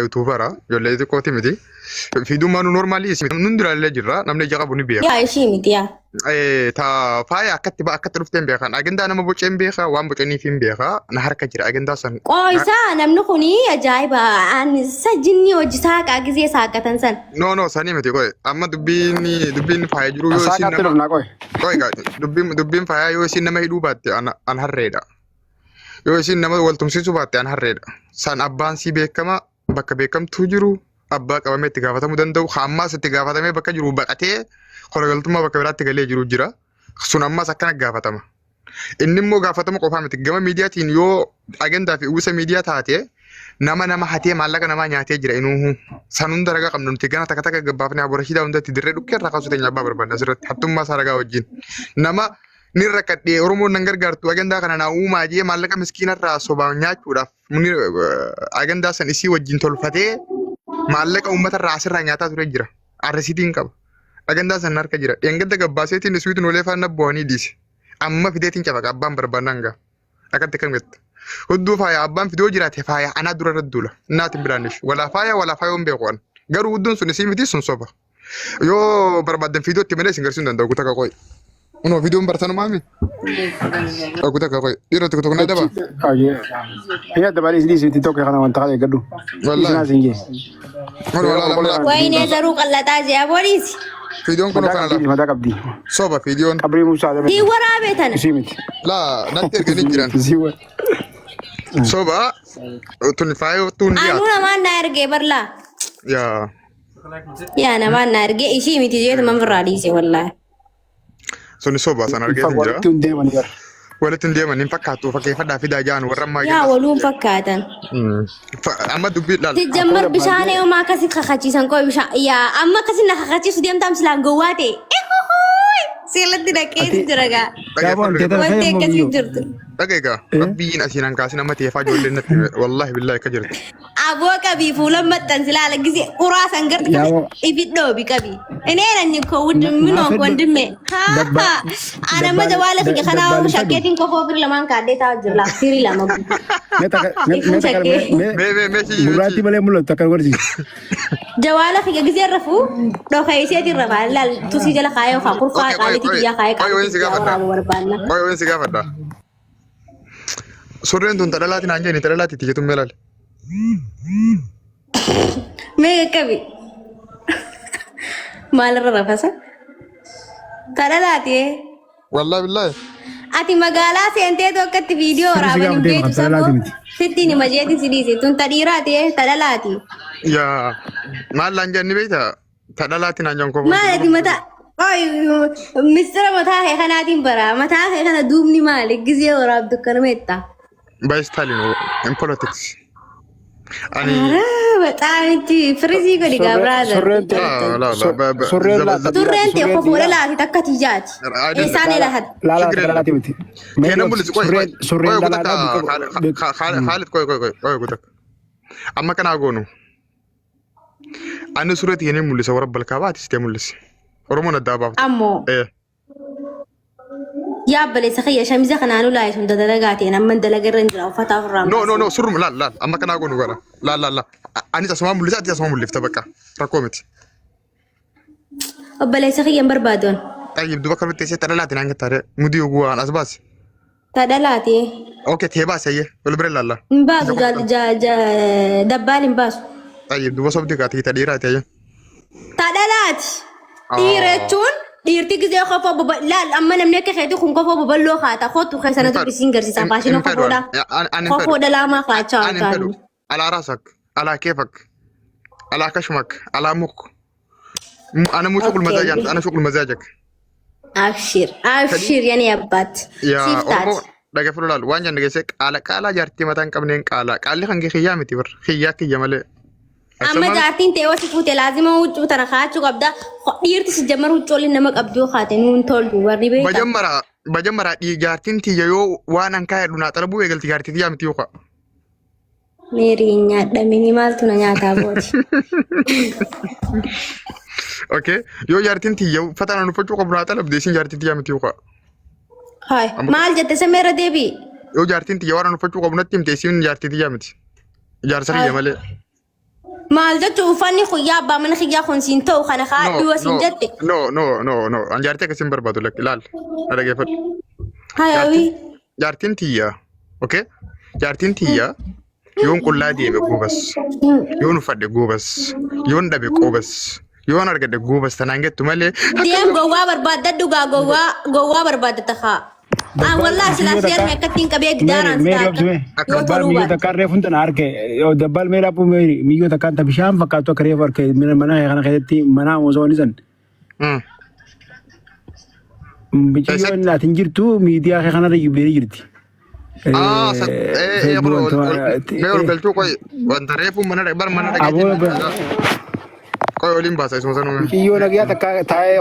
YouTuber ijoollee xixiqqooti miti. Fiidummaa nu normaalii isin nun duraallee jirra namni ija qabu ni beeka. Yaa ishii miti yaa. Ta faaya akkatti akkatti dhufteen beekan agendaa nama boceen beeka waan bocaniif hin beeka na harka jira agendaa san. Qooysaa namni kuni ajaa'iba. Ani sa jinni hojii saaqaa gizee saaqatan san. No no sanii miti qoy amma dubbiin dubbiin faaya jiru yoo isin Saaqaatti nama dhufnaa qoy. qoy gaa dubbiin dubbiin faayaa yoo isin nama hidhuu baatte an an harreedha. Yoo isin nama wal tumsiisuu baatte an harreedha. San abbaan sii beekama bakka beekamtuu jiru abbaa qabamee itti gaafatamuu danda'u ka ammaas itti gaafatamee bakka jiru baqatee kolagaltummaa bakka biraatti galee jiru jira. Sun ammaas akkana gaafatama. Inni immoo gaafatama qofaa miti. Gama miidiyaatiin yoo agendaa fi uwwisa miidiyaa taate nama nama hatee maallaqa namaa nyaatee jira inuuhu. San hunda ragaa qabna nuti gana takka takka gabbaafnee Abu Rashiidaa hundatti dirree dhukkee irraa kaasuu teenya abbaa barbaadna asirratti hattummaa isaa ragaa wajjin. Nama ni rakkadhee Oromoon nan gargaartu agendaa kana naa uumaa jee maallaqa miskiina irraa sobaan nyaachuudhaaf muni agendaa san isii wajjin tolfatee maallaqa uummata irraa asirraa nyaataa ture jira. Arresiitiin qaba. Agendaa san harka jira. Dheengadda gabbaaseetiin iswiitiin olee faana bu'anii dhiise. Amma fideetiin cafaqa abbaan barbaannaan gaa. Akkatti akkam jetta. Hudduu faaya abbaan fidoo jiraate faaya anaa dura irratti duula. Naatiin biraan ishu. Walaa faaya walaa faayoon beeku an. Garuu hudduun sun isii miti sun soba. Yoo barbaaddan fiidoo itti malee isin garsiisuu hin danda'u kutaa qoy. Kunoo fiidoon bartanumaa mi? Kutaa qoy. Dhiiroo tokko tokko na daba. Yaa dabalii isin isin tokko kana wanta kana eeggadhu. Wallaahi. Isin asin jee. Kun walaa lama lama. Wayinee zaruu qallaxaa jee abooliisi. Fiidoon kunoo Mataa kana qabdi lama. mataa qabdi. Soba fiidoon. Qabrii Musaa dabale. Sii waraabee tana. Isii miti. Laa natti erganii jiran. Isii wa. Soba tun faayoo tun Anuu dhiyaatu. namaan na ergee barlaa. Yaa. Yaa namaan na ergee ishii miti jeetu man birraa dhiise wallaahi. Suni soba san argeetin jira. Walitti hin deemanii bara. Walitti hin deeman hin fakkaattu fakkeeffadhaa fidaa jaan warra ammaa Yaa waluun fakkaatan. Amma dubbii laal. Sijjammar bishaan eeyomaa akkasi kakachiisan qoy bishaan yaa amma akkasi na kakachiisu deemtaam silaan gowwaa ta'e. Ehuhuuy siilatti dhaqee jira gaa. Gaafa Dhageeffadhu teetara Wanti fayyadamu akkasii biyyoo. jirtu. Dhageegaa rabbiin asiin hanqaasin amma teefaa ijoolleen natti wallaahi billaahi akka jirti. Aboo qabii fuula maxxansi laala gisee uraa san garti qabi Yaaboo. ifi dhoobi qabi. Inee nanyi koo Naa minoo fedhu wandime. dabba Ana ma dabbaali jawaala kiyya kanaa dabbaali fedhu. shakkeetiin kofoo firii lamaan kaadhee taa'u jira laa firii lama guutuu. Mee takka mee Ifuu mee takka mee shakkee. mee Mee mee mee si gurraattii malee mul'atu takka godhisiisi. Jawaala kiyya gisee rafuu dhoka iseetiin rafaa laal tusii jala kaayee yookaan kurfaa Okay, qoy qaalitii qoy kiyyaa kaayee qoy wayin qaalitii si kiyyaa gaafadha. waraabuu barbaanna. Qoy wayin si gaafadha. Surreen tun tadhalaati naan jenni tadhalaati itti jettu mee laali. Mee qaqqabi. Maalirra rafasa? Tadhalaati. Wallaahi billaahi. Ati magaalaa seentee tokkotti viidiyoo Sirri si waraaban hin gaafa deema beektu kan tadhalaati saboo. miti. Sittiin hima jeetiin si dhiise. Tun tadhiiraati tadhalaati. Yaa maal naan jenni beektaa? Tadhalaati naan jenni kofoo. Maal ati mataa Oy, mistira mataa kee kanaatiin bara. Mataa kee kana duubni maali? Gizee waraabdu akkanuma jetta. By Stalin in politics. Ani Ara, በጣም itti firizii godhi gaa brother. Surreen ta'e laa laa laa ba- ba- surreen zaba- laata Turreen ta'e surreen kofoodha dhiiraa. laati takka tiyyaati. Ayidalla. Eessaan ilaahad? Laalaa Shigireen. dhalaati miti. Mee Kenan mul'isu qoy qoy surreen surreen qoy dhalaadhaa gutakka bika Khalid qoy qoy qoy qoy gutakka. Amma kanaa goonu. Ani surreetti kennee mul'isa warra balkaa baati sitee mul'isi. Oromoon addaa baaftu. Ammoo Eh. yaa obboleessa kiyya shamiza kanaanuu laayi sun dalagaa ta'e amma dalaga irra hin jira uffata ofirraa No no no surrum laal laal amma kanaa goonu gara laal laal laal. Anis asumaan mul'isa atis asumaan mul'ifta bakka rakkoo miti. Obboleessa kiyya hin barbaadoon. Xayyib duba akkamitti teessee xalalaati naan gattaare mudii oguu waan as baasi. Tadhalaati. Okay tee baasi ayyee wal bira ilaalla. Hin baasu dabbaal hin baasu. Xayyib duba sobdi gaati ta dhiiraati ayyee. Tadhalaati. Dhiira jechuun dhiirti gizee kofoo baba laal amma namni akka keetii kun kofoo babal'oo kaata kootu keessana Hin fedhu. dubbisiin garsiisa faashina Hin fedhu kofoodha. ani. Ani hin fedhu. Kofoo dhalaamaa kaachaa Ani hin fedhu. waan Alaa raasak, alaa keefak, alaa kashmak, alaa muk. Ana muu shuqul Okay. mazaajaan, ana shuqul mazaajak. Abshir abshir yani abbaat. Yaa Siif Oromoo taati. dhaggeeffadhu laal waan janna geesse qaala qaalaa jaartii mataa hin qabneen qaala qaalli kan kee kiyyaa miti bar kiyyaa kiyya malee. Amma jaartiin ta'e wasi fuute laazima huccuu tana kaachuu qabda. Dhiirti si jammar huccuu waliin nama qabdu yoo kaate nuun toltu warri beektaa. Bajammara bajammara jaartiin tiyya yoo waan an kaayadhu naa xalabuu eegalti jaartii tiyyaa miti yookaan. Meerii hin nyaadhamini maaltu na nyaataa booti. Okay yoo jaartiin tiyya uffata naan uffachuu qabu naa xalabde isin jaartii tiyyaa miti yookaan. Haay maal jette sameerra deebii. Yoo jaartiin tiyya waan an uffachuu qabu natti himte isin jaartii tiyyaa miti. Jaarsa kiyya malee. Maal jechuun uffanni kiyyaa abbaa mana kiyyaa kun siin ta'u kana No, kaadhu yoo siin no, jette. no, no, no, no. An jaartii akkasiin barbaadu lakki ilaal. Na dhaggeeffadhu. Hayawi. Jaartiin tiyya. Okay? Jaartiin tiyya yoon qullaa deeme goobas. Yoon uffadhe goobas. Yoon dhabe qoobas. Yoon argadhe goobas tanaan jettu malee. Deem gowwaa barbaadda dhugaa gowwaa gowwaa barbaadda haa. Ah wallaahi silaa seerni akkattiin qabee gidaaraan Meeri silaa obsume. yoo Dabbaal toluu miyyoo baate. takkaan reefuun tana harke. Dabbaal meeri abbuu meeri miyyoo takkaan ta bishaan fakkaattu akka reefu harke mana kana keessatti mana osoo inni san. Miciyyoon ati hin jirtu miidiyaa kee kanarra jibbee jirti. Ah, eh, bro, mee ol galchuu qoy wanta reefu mana bar mana Aboo dhageetti. Qoy oliin baasa isuma sanuu. Miciyyoo nagayaa takka taa'ee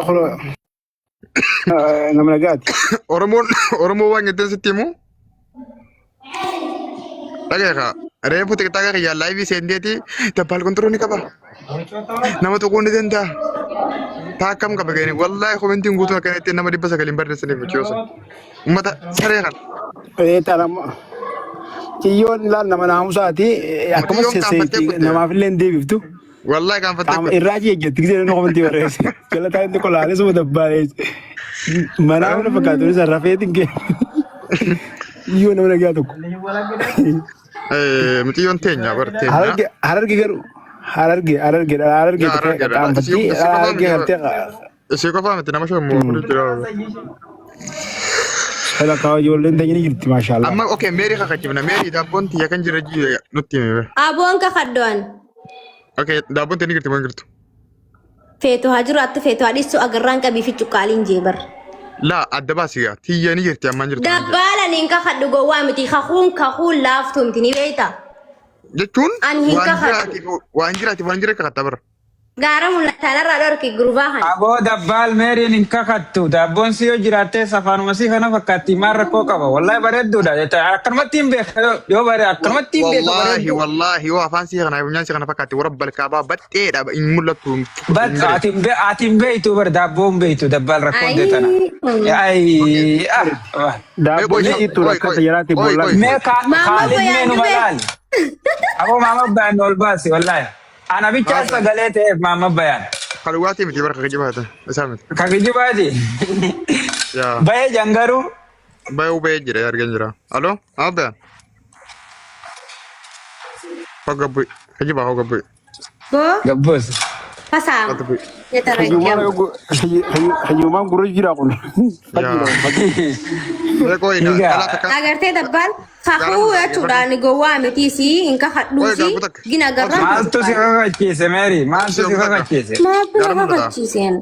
nama nagaati. Oromoon Oromoo waan jetteen sitti himu. Dhageeka reefu tiktaaka kiyyaa laayivii seenteeti dabbaal kontiroo ni qaba. Nama tuquu ni danda'a. Taa akkam qaba gani wallaahi komentiin guutuun akkanatti nama 900 barreessaniif jechuudha. Sun. Uummata saree kana. Ee tanama. Ciyyoon ilaal nama naamusaati. Akkuma Mucayyoon qaanfattee sesseetti kutte. namaaf illee hin deebiftu. Wallaahi qaanfattee Qaama kutte. irraa jejjetti gisee inni komentii barreesse. Jala taa'ee inni kolaalee suma dabbaalee. Manaa mana fakkaatu isa rafeetiin kee. Iyyoo nama nagaa tokko. Mucayyoon teenya bar teenya. Hararge hararge garuu hararge hararge hararge Yaa hararge dha. qaanfatti Isii qofaa hararge miti. gartee Isii qofaa miti nama shan moo afur jira. Sala kaa ijoolleen teenya ni jirti maashaallah. Amma okay meerii kakachifna meerii daabboon tiyya kan jira nutti hime. Aboon kakaddoon. Okay daabboon tiyya ni jirti moo hin jirtu? Feetu haa jiraattu feetu haa dhiistu agarraan qabii fi cuqqaaliin jee bar. Laa adda baasi gaa tiyya ni jirti ammaan jirtu. Dabbaalan hin kakadhu gowwaa miti kakuun kakuun laaftuu miti ni beekta. Jechuun Ani hin waan kakadhu. jiraatiif waan jiraatiif waan jira kakatta bara. Gaara mul'ataanarraa dhorki gurbaa kana. Aboo dabbaal meeriin hin kakattu. Daabboon si yoo jiraattes afaanuma si kana fakkaatti maal rakkoo qaba. Wallahi bareedduudha. Jecha akkanumatti hin beeka yoo bare akkanumatti hin beeka Wallaahi bareedduu. wallaahi yoo afaan sii kana funyaan sii kana fakkaatti warra balkaabaa baxxeedha hin mul'attu. Bat ati hin ati hin beektu bar daabboo hin beektu dabbaal rakkoon tee tana. Ayii. Ay ah. Daabboon Qoy, sitti qoy, rakkata qoy, jalaatti qoy, boollaan. qoy. Mee Maama Kaalid mee bayaan numa dhufee. laali. Aboo maama bayaan ol baasi wallahi. Ana bichaa sagalee ta'eef maama bayaan. Kan dhugaatii miti bara kan isaa miti. Ka kijibaati. Yaa Bayee jangaruu. bayuu bayee jira argeen jira. Aloo maama bayaan. Hogga bu'i kijibaa hogga bu'i. Boo Gabboos. fasaama. Hogga bu'i. Yetarajjam. Hiyyummaan gurra jira kun. Yaa. Mee qoy Egaa. dhalaa takka. Agartee dabbaan kakuu jechuudhaan gowwaa miti si hin kakadhuusi gina agarraan Maaltu si kakachiise Meeri? Maaltu si kakachiise? Maaltu na Gara mul'ata. kakachiiseen?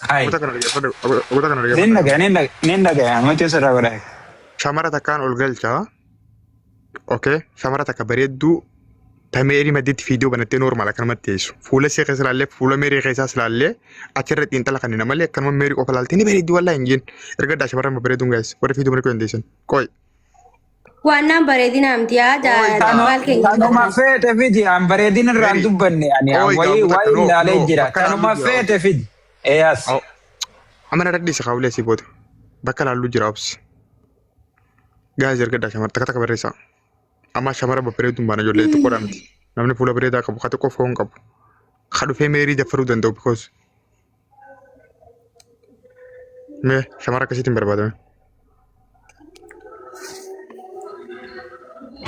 Hai. Goota kana dhaggeeffadhu. Goota kana Nin dhaggeeffadhu. dhagaya, nin dhagaya, nin dhagaya. Mati sirraa godhaa. Shamara takkaan ol galcha. Okay. Shamara takka bareedduu ta meerii maddiitti fiidiyoo banattee normaal akkanumatti teessu. Fuula ishee keessa ilaallee fuula meerii keessaas ilaallee achirra xiinxala kannina malee akkanuma meerii qofa ilaaltee ni bareeddi wallaahi hin jeen. Erga daa shamarran babbareeduun gaayis warri fiidiyoo banachuu dandeessan. Qoy. Waannaan bareedina miti yaa dabbaan keenya. Tanuma feete fidi. An bareedina irraa hin Meeri. dubbanne ani. An Ooyi wayii gaafota wayii no ilaalee no jira. bakka Tanuma laalluu jira feete obsi. fidi. Eeyas. Amma na dhadhiisa kaawulee asii booda. Bakka laalluu jira obsi. Gaayis erga daa shamara takka takka barreessaa. Amma shamara babbareeduun baana ijoollee xiqqoodha miti. Namni fuula bareedaa qabu ka xiqqoo foon qabu. Ka dhufee meerii daffaruu danda'u because. Mee shamara akkasiitiin barbaadame.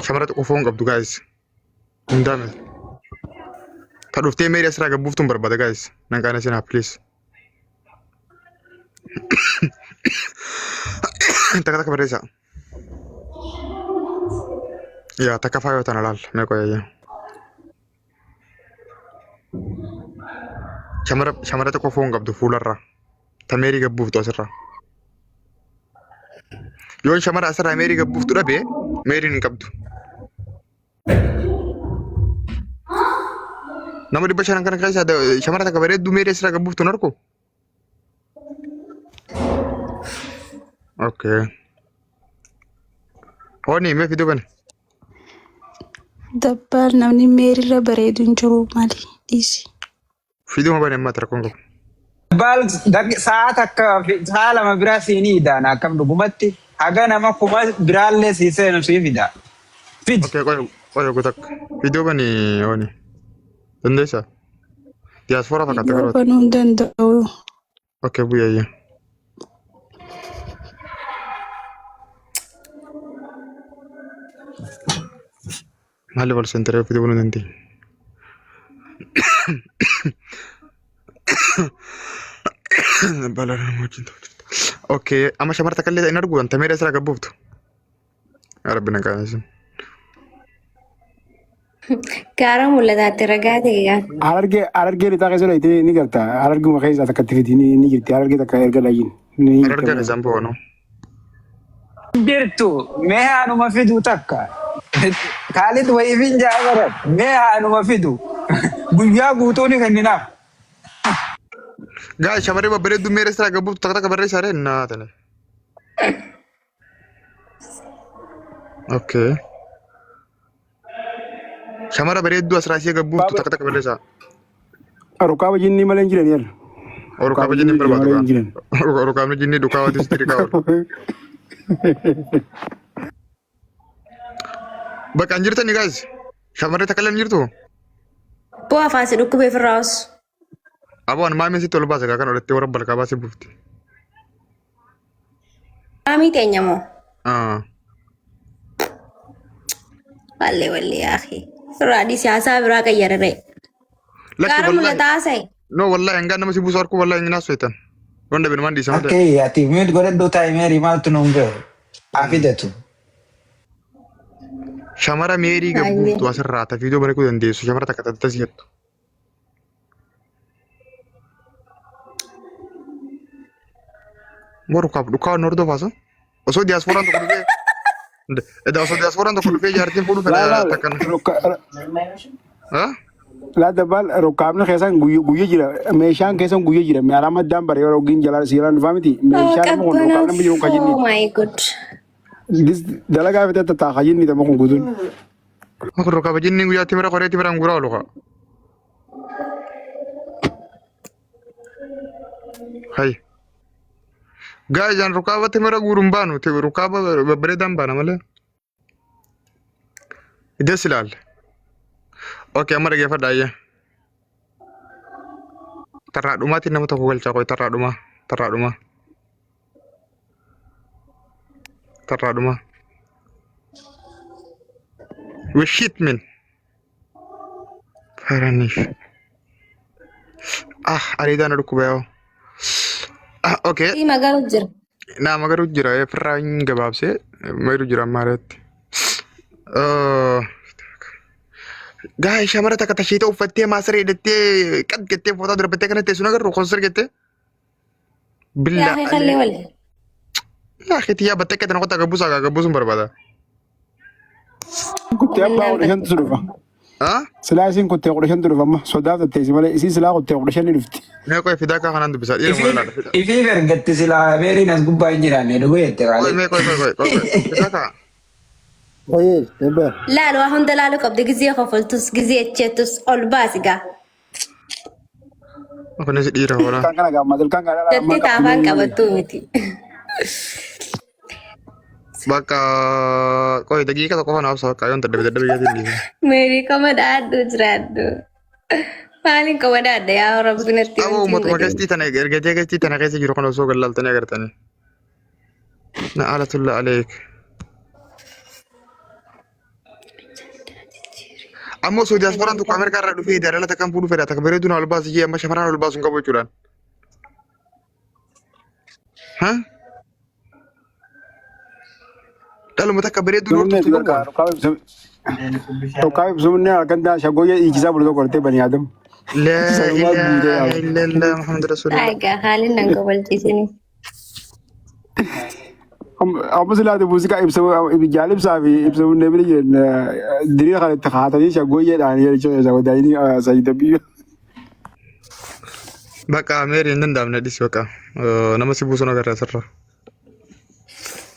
Shamara xiqqoo foon qabdu guys. Hundaa miti. Ta dhuftee meerii asirraa gabbuuftuun barbaada guys. Nan qaana sinaa please. Takka takka barreessaa. Yaa takka faayoo tana laal mee qoyayyaa. Shamara shamara xiqqoo foon qabdu fuularraa. Ta meerii gabbuuftu asirraa. Yoon shamara asirraa meerii gabbuuftu dhabe meeriin hin qabdu. Nama 500 kana keessaa shamara takka bareedduu meerii asirraa gabbuuftu hin argu. Okay. Hooni mee fiduu bane. Dabbaal namni meerirra bareedu hin jiru maali dhiisi. Fiduma bane amma rakkoon qabu. Dabbaal sa'a takka sa'a lama biraa siinii idaana akkam dhugumatti haga nama kuma biraallee sii seenu sii fida. Fidi. Okay, qoy qoy ogu takka. Fiduu bani hooni. Dandeessaa? Diyaaspooraa fakkaata Viidiyoo garuu. banuu hin danda'u. Okay, bu'ee. Maali wal senteree fiduu banuu dandeenya? Balaa nama wajjin ta'u jirta. Okay, amma shamarra takka illee hin argu wanta meera isirraa gabbuuftu. Yaa Rabbi na qaaneessin. Gaara mul'ataatti ragaa ta'e gaa. Harargee harargee lixaa keessa dhayitee ni garta. Hararguma keessaa takka itti fidi ni ni jirti. Harargee takka erga dhayin. Ni jirti. Harargee isaan bo'oonu. Jirtu mee haanuma fidu takka. Kaalid wayiifin jaa baran mee haanuma fidu. Guyyaa guutuu ni kenninaaf. Gaa shamarree babbareedduu meera isirraa gabbuuftu takka takka barreessaa ree naa tane. Okay. Shamara bareedduu asirraa ishee gabbuuftu takka takka barreessaa. Rukaaba jinnii malee hin jiran yeroo. Rukaaba jinnii hin barbaadu malee hin jiran. gaa. Rukaabni jinnii dhukaa watis tiri kaa oolu. Bakka hin jirtani guys. Shamarree takka illee hin jirtu. Bu'aa afaan si dhukkubee firraa os. Aboo ani maamii sitti ol baase gaa kan olitti warra balkaa baasee buufti. Maamii teenya moo? Ah. Wallee wallee yaakii. Firraa dhiisi haasaa biraa qayyarare. Lakki Gaara wallahi. mul'ataa haasa'e. No wallahi hangaa nama si buusu harkuu wallahi hin naasuu Wanda binumaan dhiisa malee. Akkee ati mute godhadhu taa'e meerii maaltu nuun gahu. Haa fidatu. Shamara meerii gabbuuftu asirraa ta viidiyoo bareekuu dandeessu shamara takka tatta si jettu. Moo dhukaaf dhukaa hin hordofaasu? Osoo diyaaspooraan tokko dhufee Edaa osoo diyaaspooraan tokko dhufee jaartiin fuudhu fedha Laa takkan. laa laa dabbaal rukkaabni keessan guyya jira. Meeshaan keessan guyya jira. Meeshaan maddaan bare yeroo ogiin jalaa seeraan dhufaa miti. Meeshaan amma kun rukkaabni amma jiru kan Oh jinni. my god. Dalagaa fitee tattaa kan jinni amma kun guutuun. Kun rukaaba jinni guyyaa timira qoree timira guuraa oolu kaa. Hay. Guys, an rukaaba timira guuruun baanu rukaaba babbareedaan baana malee. Ides ilaal. Okay, amma dhageeffadha ayya. Tarraa dhumaatiin nama tokko galchaa qoy tarraa dhumaa. Tarraa dhumaa. Tarraa dhumaa. We shit min. Faranish. Ah, areedaan dhukkuba yaa'u. Ah, okay. Sii magaalu jira. Naa magaruu jira firraa hin gabaabsee magaruu jira amma irratti. Gaa'e shamara takka tashiita uffattee maasara hidhattee qad jettee footaa darbattee kana teessu nagarru konsar jettee. Billaa. Yaa kallee wallee. Yaa keetii yaa battee kana qotaa gabbuusaa gaa gabbuusuun barbaada. Kuttee abbaa 15tu dhufa. Ah? Silaa isiin kuttee 15tu dhufa amma sodaaf tatteessi malee isiin silaa kuttee 15 ni dhufti. Mee qoy fidaa kaa kanaan dubbisaa dhiira mala laata fidaa. Ifiif ergatti silaa meeriin as gubbaa hin jiraanne dhuguu jette Qoy Kaalid. mee qoy qoy qoy qoy qoy. Fidaa kaa. Oye, dabbar. Laal waa hunda laaluu qabdi gizee kofaltus gizee echeettus ol baasi gaa. Kunis dhiira hoolaa. Ilkaan kana gaamma ilkaan kana Jettee taafaan qabattuu miti. Bakka qoy daqiiqa tokko qofa naaf obsa bakka yoon dadhabe dadhabe yaatiin dhiisa. Meerii qoma dhaadhu jiraadhu. Maaliin qoma dhaadha yaa rabbi natti Aboo wanti hin uummatuma godhin. gastii tana ergatee gastii tana keessa jiru kana osoo gallaaltanii agartanii. Na alatulla aleek. Amma osoo diyaaspooraan tokko Ameerikaa irraa dhufee daldala takkan fuudhu fedha takka bareeduun ol baasu jee amma shamarran ol baasu hin qabu jechuudhaan. Ha? Dhaluma takka bareeduun Namni hortuu hin qabu. Dhukaa ibsumni halkan taa shaggooyyee dhiichisaa bulu tokko hortee bani aadam. Laa Sanumaa guutee ilaaha yaa'u. illallah Muhammad Rasulullah. Egaa haalli nan kobalchiisini. Amma silaati muuziqaa ibsa jaal ibsaa fi ibsa hundee bira jiran diriira kan itti kaatanii shaggooyyeedhaan jechuudha isa wadaayini sayida biyyo. Bakka meeri hin danda'amne dhis bakka nama si buusuun agarra asirra.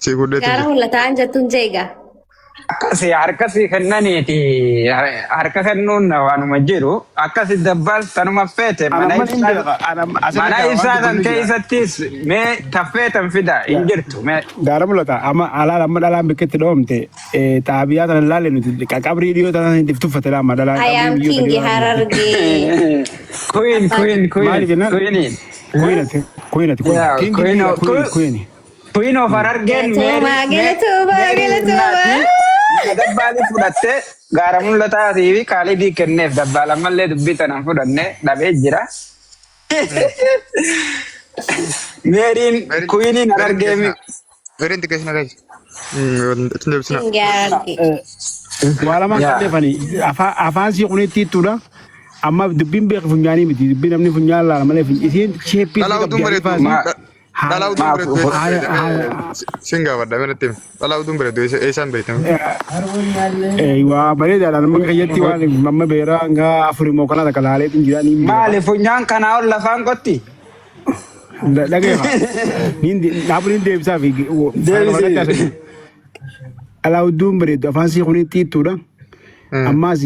Si guddeetu Gaara jira. mul'ataa hin jettuun jeegaa. Akkasi harkasi kennaniiti harka kennuun waanuma jiru akkasi dabbaal tanuma feete Ana mana amma hin ibsaa beeka. Ana asirra mana gaa waan ibsaa san dubbannu jira. keessattis mee taffeetan fida hin jirtu mee. Gaara mul'ata. Amma alaan amma dhalaan bikketti dhoomte xaabiyaa tana laalle nuti qabrii dhiyoo tana itti tuffate amma dhalaan I am qabrii biyyoota king dhiyoo tana. Harargee. Queen queen queen Maaliif jennaan? queen. Kuinati kuinati kuinati. Yeah, Kingi queen dhiira of kuini kuini. Queen of Harargeen Galatoomaa Meerii galatoomaa galatoomaa. Dabbaali fudhattee gaara mul'ataatii fi kaalidii kenneef dabbaal ammallee dubbii tanaan fudhanne dhabee jira. Meeriin Meeriin Queeniin meeriin Harargee xiqqeessina. Meeriin xiqqeessina guys. Ittiin deebisina. King Harargee. Waa lamaan Yaa. qalleeffani afaan sii kunitti ittudha. Amma dubbiin beeku funyaanii miti dubbiin namni funyaan laala malee isiin sheeppii Dhalaa sii utuun qabdi bareedu. ariifaa Ma Dhalaa utuun ma bareedu eessaan haaya haaya beekte? Sin gaafadha mee natti himi. Dhalaa utuun bareedu eessaan beekte? Waa bareedaadha nama kiyyatti waan amma beeraa hanga afurii moo kana takka laalee hin jira niin beeka. Maali funyaan kanaa ol lafaan qotti? Dhageefa. Niin dhaabu niin deebisaa fi Deebisi. Dhalaa udduun bareeddu afaan sii kunitti ittudha. Ammaas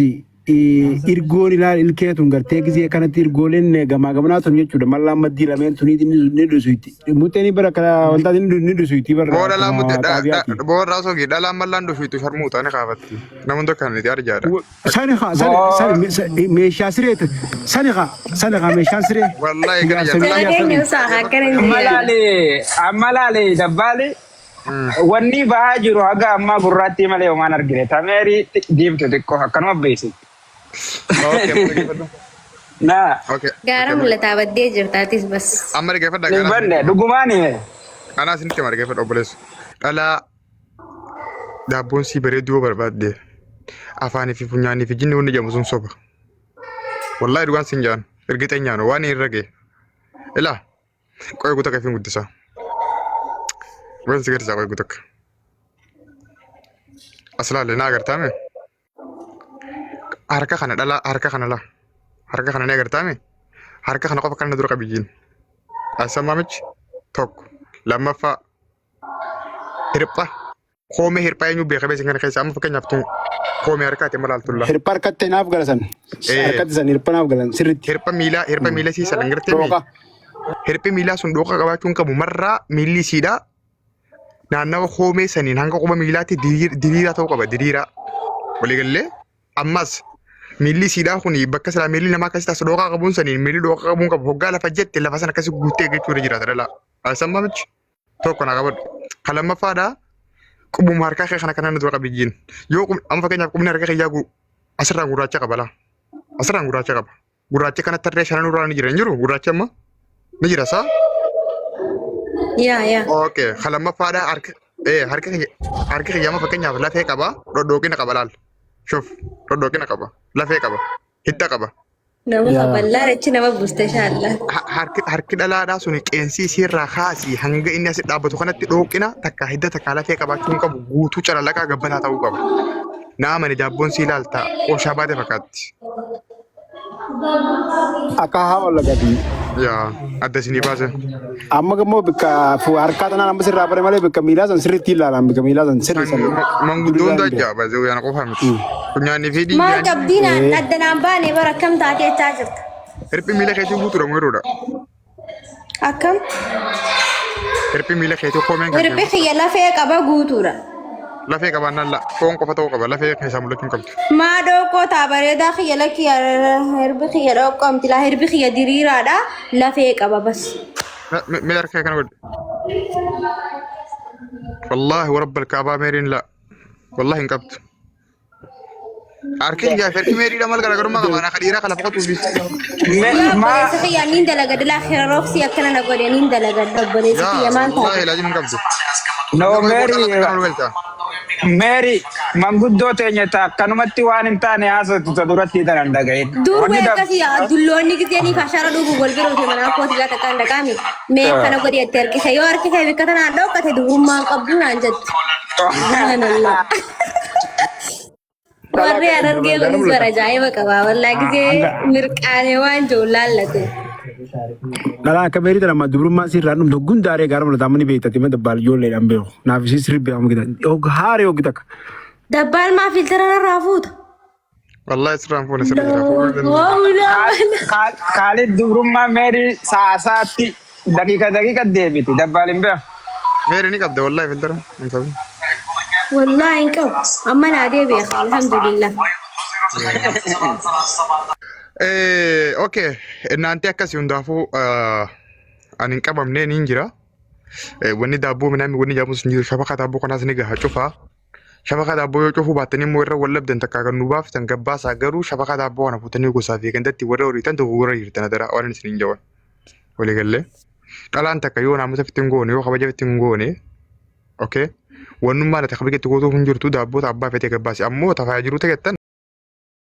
irgoon ilaal ilkee tun gartee gisee kanatti irgooleen gamaa gamanaa tun jechuudha. Mallaan maddii lameen tuni ni dhusuyti. Muxxeen bara kana wantaa ni dhusuyti bara Boo dhalaan akkuma mutte xaabiyaati. boo irraa soogii dhalaan mallaan dhufiitu sharmuuta ni kaafatti. Namoonni tokko kan itti arjaadha. Sani haa sani Boo sani meeshaa siree sani haa sani haa meeshaan siree. Wallaahi kana Ijaarsa jaa Jala dhalaan biyyaa keenya sani. usaa akkana hin amma jedhan. laali amma laali dabbaali wanni bahaa jiru haga ammaa gurraattii malee homaan argine tameerii diimtu xiqqoo akkanuma beeksi. Okay, amma dhaggeeffadhu. Naa Okay, Gaara okay. mul'ataa baddee jirtaatis bas. Amma dhaggeeffadha hin kanaa banne isinitti hima. dhugumaan hime. Kanaa isinitti hima dhaggeeffadha obboleessu. Dhalaa daabboon sii bareedduu yoo barbaadde afaanii fi funyaanii fi jinni wanni jedhamu sun soba. Wallaahi dhugaan sin jaan ergixeenyaan waan hin rage. Ilaa Qoy guutuu akka ifiin guddisaa. Waan si garsiisaa qoy guutuu akka. As laalle na agartaame? Harka kana dhala harka kana la. Harka kana ni agartaame? Harka kana qofa kana dura qabiyyiin. As maamichi tokko lammaffaa hirpha Koomee hirphaa eenyu beeka beesin kana keessa amma fakkeenyaaf tun koomee harkaati amma laaltulla. Hirpha harkatti naaf gala san. Harkatti san hirpha naaf galan sirriitti. Hirpha miilaa hirpha miila sii san gartee mi Dhooqa. hirphi miilaa sun dhooqa qabaachuu hin qabu marraa miilli isiidhaa naannawa koomee saniin hanga quba miilaatti diriiraa ta'uu qaba diriiraa. Waliigallee ammas miilli isiidhaa kun bakka silaa miilli namaa akkasii taasisu dhooqaa qabuun saniin miilli dhooqa qabuun qabu hoggaa lafa jette lafa sana akkasii guuttee eeggachuu irra jiraata dhalaa. Asammaa miti. Tokko na qabadhu. Kan lammaffaadha qubuma harkaa kee kana kana na dura qabiyyiin. Yoo amma fakkeenyaaf qubni harka kiyyaa asirraan gurraacha qaba laa. Asirraan gurraacha qaba. Gurraacha kana tarree shanan irraa ni jira hin jiru gurraachi amma ni jira saa. Yaa yaa. Okay. Kan lammaffaadha harka harka kiyya harka kiyya amma fakkeenyaaf lafee qaba dhodhooqina qaba laal. Shuf dhodhooqina qaba lafee qaba hidda qaba. Nama Yaa. kaballaan achi nama buuste inshallah. Harki dhalaadhaa suni qeensi isiirraa kaasii hanga inni asi dhaabbatu kanatti dhooqina takka hidda takka lafee qabaachuu hin qabu guutuu calalaqaa gabbataa ta'uu qaba. Naa amani daabboon sii ilaalta qooshaa baate fakkaatti. Akka haa wallagati. Yaa adda isinii baase. Amma immoo bikka harkaa tanaan amma sirraa bare malee bikka miilaa san sirriitti ilaalan bikka miilaa san sirri san. Manguddoon dajjaa baasee yana qofaa miti. Funyaanii fi Maal dhiigaan qabdii naan adda naan baane bara akkam taatee jechaa jirta. Hirphi miila keetii guutuudha moo yeroodha? Akkam? Hirphi miila keetii koomeen kan Hirphi kee kiyya lafee qaba guutuudha. Lafee qabaannaan la foon qofa ta'uu qaba lafee keessaa mul'achuu hin qabdu. Maa dhoqqoo taa bareedaa kiyya lakkii hirbi kiyya dhoqqoo miti laa hirbi kiyya diriiraadha lafee qaba bas. Mee harka kee kana godhi. Wallaahi warabba kaabaa meeriin la wallaahi hin qabdu. Harki kiyyaa fi harki meeriidha maal garaagarummaa qaba? Ana ka dhiiraa ka lafa qotuu fi. Walaa obboleessa kiyya niin dalagadha laa roksii akkana na godhe niin dalagadha obboleessi Yaa kiyya maal wallaahi taate. laazim hin qabdu. No Nama Mary booda lafa kana galcha. Mary manguddoo teenya ta akkanumatti waan hin taane haasoftu ta duratti tanan dhagahin. Dur Wanni wee dab akkasii dulloonni giseenii fashaara dhugu wal bira utee manaa kooti laa takkaan dhaqaami. Mee akkana godhi jettee harkise yoo harki kee bikka tanaan dhoqqate dubrummaan qabdu naan jetti. Subhanallah. Warri harargee kunis bara ajaa'iba qaba. Wallaa gisee mirqaanee waan jiru laallate. Dhalaa akka beerii tana dubrummaan sirraa dhumtu gundaaree gaara mul'ata amma ni beektati ma dabbaal ijoolleedhaan beeku. Naaf isii sirri beekamu kita. Haaree hoggi takka. Dabbaal maa filtira irraa fuuta? Wallahi sirraan fuune sirra jira. Fuudhuu danda'u. Kaalid dubrummaa meerii saasaatti daqiiqa daqiiqa deebiti dabbaal hin beeku. Meerii ni qabda wallahi filtira. Hin qabu. Wallahi hin qabu. Amma naa deebi'e alhamdulillah. Okay, naanti akkasii hundaafuu ani hin qabamnee niin jira. Wanni daabboo midhaan wanni jedhamus hin jiru. Shabakaa daabboo kanaas ni gaha cufaa. Shabakaa daabboo yoo cufuu baattanii immoo irra wal dhabdan takkaa kan nu baaftan gabbaasaa garuu shabakaa daabboo kana fuutanii gosaa fi gandatti warra horiitan dogoggora jirtan adaraa waan isin hin jawan. Walii gallee. Dhalaan takka yoo naamusa fitti hin goone yoo kabaja fitti hin goone okay. Wannummaan ati kabaja itti gootuuf hin jirtu daabboota abbaa fetee gabbaasi ammoo tafaa jiru ta'ettan.